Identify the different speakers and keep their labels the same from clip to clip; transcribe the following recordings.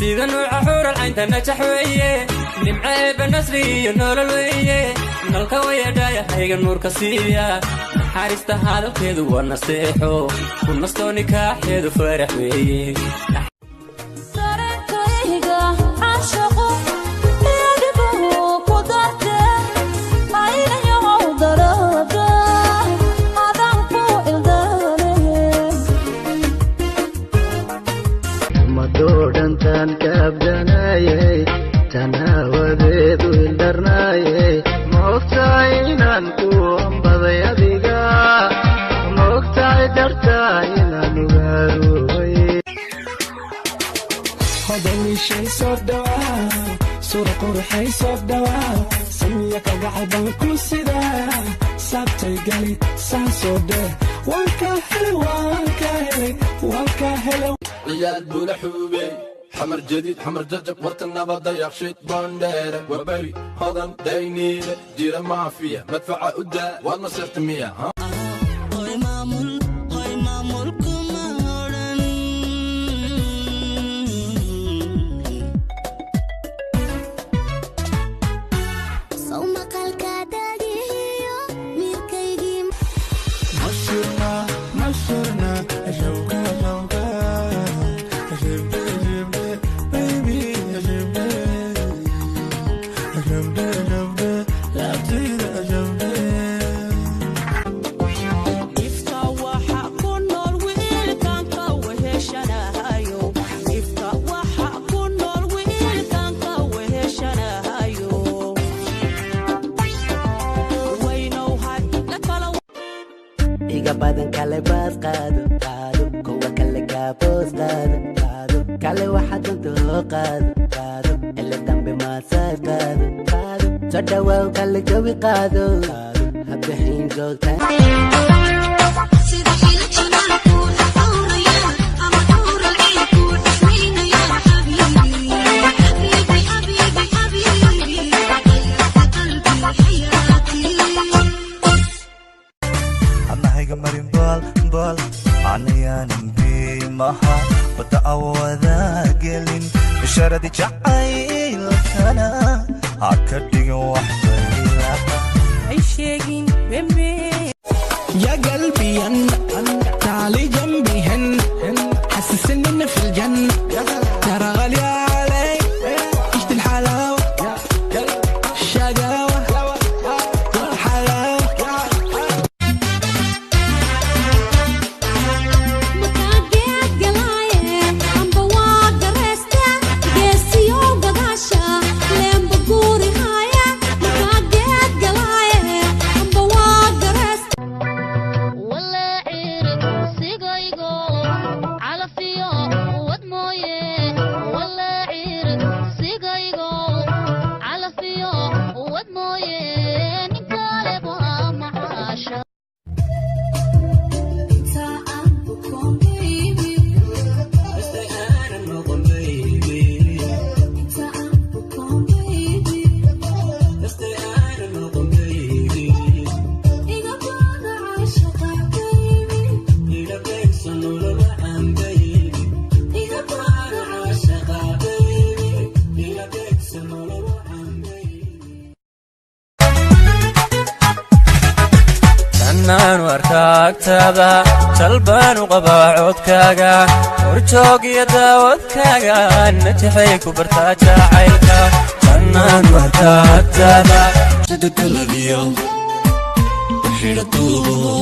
Speaker 1: Sida nuuca xuural caynta najax weeye, nimco eebba nasri iyo nolol weeye. Nalka wayadhaaya hayga nuurka siiya. Naxariista hadalkeedu waa nasteexo, ku nastoo nikaaxeedu farax weeye.
Speaker 2: Dareenkayga caashaqo iyadibu ku darte aynayow darada adaan ku ildaanaye.
Speaker 3: Madoo dhantaan ka abdanayay, tanaawadeedu ildarnaayay. Ma ogtahay inaan ku ambaday adiga? Ma ogtahay dartaa inaan ugaarubay?
Speaker 4: Hodamishay, soo dhawaa. Suura quruxay, soo dhawaa. Samiya kalgacal baan ku sidaa. Saabtay gali saan soo dheh. Waan ka helay, waan ka helay, waan ka helay.
Speaker 5: Ciyaal Bula Xuubey, Xamar Jadiid, Xamar Jajab, warta nabada, Yaqshiid, Boondheere, Waberi, Hodan, Dayniile, Jira, Maafiya, madfaca u daa. Waad masirta miya?
Speaker 6: Hoy maamul, hoy maamul kuma odhan.
Speaker 2: Sow maqalka dhagihiyo miirkaygii.
Speaker 4: Mashurna, mashurna, shawka, shawka. Shibde, shibde, baby, shibde. Shibde, shibde, laabtayda shibde.
Speaker 6: Ifka waxa ku nool wiilkanka weheshanahayo. Ifka waxa ku nool wiilkanka weheshanahayo. Waynow had la kala.
Speaker 7: Iga badan kale baas qaado, qaado. Kuwa kale kaaboos qaado, qaado. Kale waxa doonto qaado, qaado. Ele dambe maasaad qaado, qaado. Soo dhawaaw, kale jawi qaado, qaado. Habixin joogta.
Speaker 2: Sida xila jamaalku dhowraya ama dhowral ciilku dhexmaynaya. Xabiibi, xabiibi, xabiibi, xabiibi, qalbi xayaati.
Speaker 8: Adnahayga marin baal baal anayaanan biimaha badda awada gelin. Bishaaradi jacaylkana ha ka dhigin wax baylaha.
Speaker 6: Sheegin bembe.
Speaker 4: يا قلبي تعالي جنبي هن، حسسني اني في الجنة. ترى غالية علي عشت الحلاوة، الشقاوة والحلاوة.
Speaker 2: Makaageed galaaye amba waa gareesta geesiyo gadaasha leemba guuri haaya. Makaageed galaaye amba waa gareesta.
Speaker 9: Sigaygo calafiyo wad mooye. Sigaygo calafiyo wad mooye, ninkaleba macaasha.
Speaker 2: Inta aan bukoon baby. Inta aan bukoon baby. Iga baada caashaqa baby. Iga baada caashaqa baby.
Speaker 1: Tannaanu arkaagtaada, jalbaanu qabaa codkaaga, horjoog iyo daawadkaaga. Najaxay ku bartaa jacaylka. Tannaanu arkaagtaada.
Speaker 4: Daladiyo xidha duubo,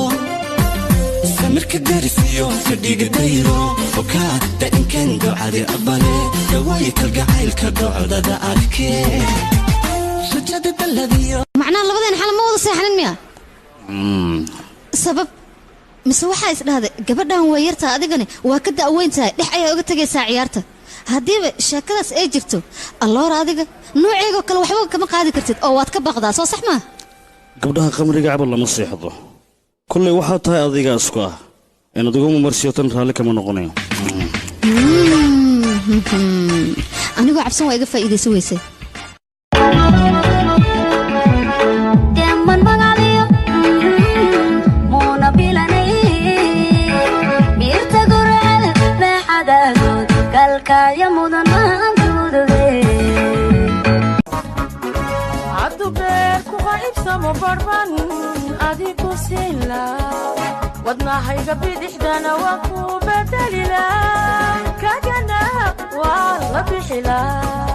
Speaker 4: samirka darisiyo fadhiga dayro okaa dainkan docadi aqbale dawaaye kalgacaylka docdada adkee rajada daladiyo.
Speaker 9: Macnaha labadeen xal ma wada seexanin miya? Sabab mise waxaa is dhahday gabadhan waa yartaa, adigani waa ka da'weyn tahay, dhex ayaa uga tegaysaa ciyaarta? Haddiiba sheekadaas ay jirto, alloora adiga nooceegoo kale waxba kama qaadi kartid oo waad ka baqdaa, soo sax maa?
Speaker 10: Gabdhaha qamriga caba lama seexdo. Kollay waxaa tahay adiga isku ah inaad igu mamarsiyo, tan raalli kama noqonayo.
Speaker 9: Anigoo cabsan waa iga faa'iidaysan weysay.
Speaker 2: Deeman magacdiyo muuna bilanay, miirta gurcada meexadaagood. Kalkaya mudan maantuudabe.
Speaker 6: Caddubeer ku qaybsamo barban adiku siila, wadnahayga bidixdana waa ku bedelila, kagana waa la bixilaa.